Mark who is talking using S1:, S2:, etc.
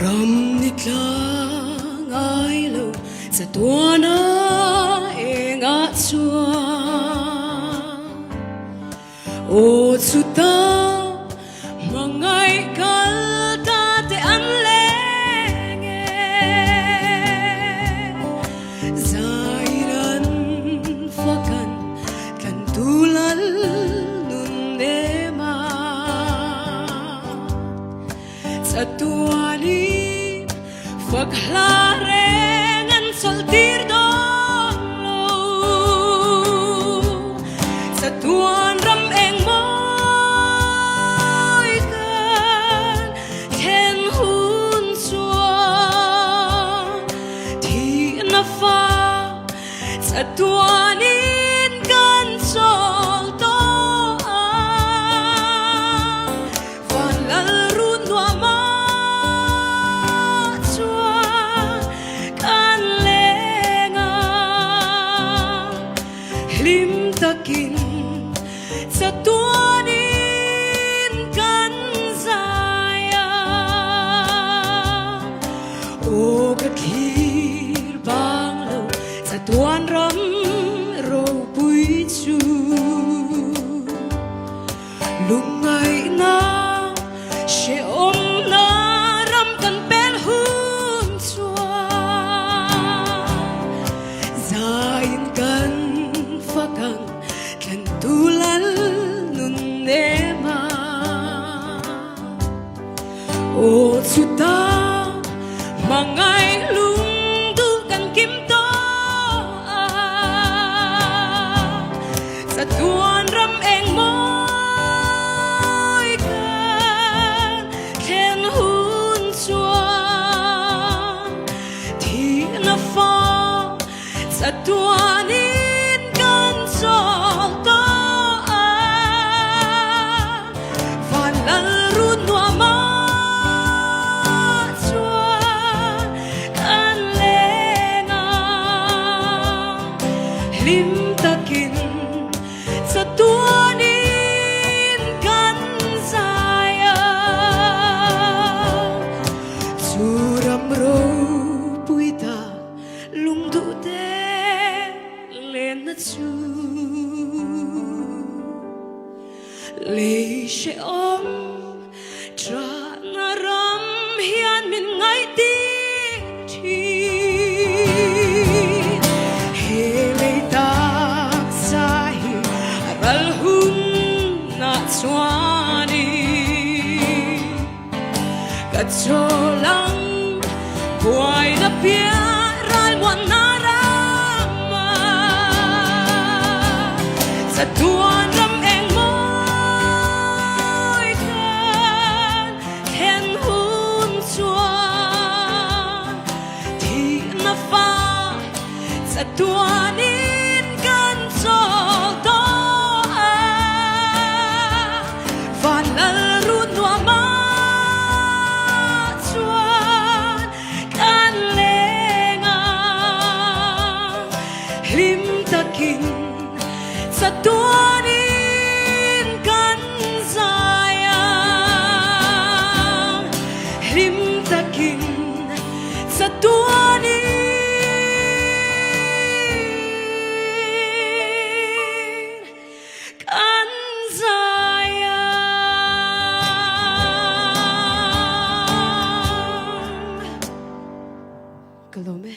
S1: Ram ni tla ngai lo chatuana engah chuan Aw chuta hmangaih kal ta te an leng e. Zain an fakan tlan tu lal nun nem a. Chatuanin fak hla reng an chawlh tir dawn lo. Chatuan ram eng mawi kan then hun chuan thihna fa Chatuanin kan chawl tawh a, van lal run nuamah chuan kan leng a, hlim takin chatuanin kan zai a. Aw ka thlir bang lo chatuan ram ropui chu Lungngaihna hrehawmna ram kan pel hun chuan Zain kan fak ang thlantu lal nun nem a. Aw chuta hmangaih lung duh kan kim tawh a, chatuan ram eng mawi kan thlen hun chuan thihna fa Chatuanin kan chawl tawh a, van lal run nuamah chuan kan leng a, hlim takin chatuanin kan zai a, chu ram ropui ta. Lungduh te lenna chu lei hrehawm Trahna ram hian min ngaihtir thin. He lei taksa hi a ral hunah chuanin Ka chawl ang buaina piah ralmuanna rama chatuan ram eng mawi khan thlen hun chuan thihna fa Chatuanin kan chawl tawh a, van lal run nuamah chuan kan leng a, hlim takin chatuanin kan zai a, hlim takin Chatuanin kan zai ang. Ka lawm e.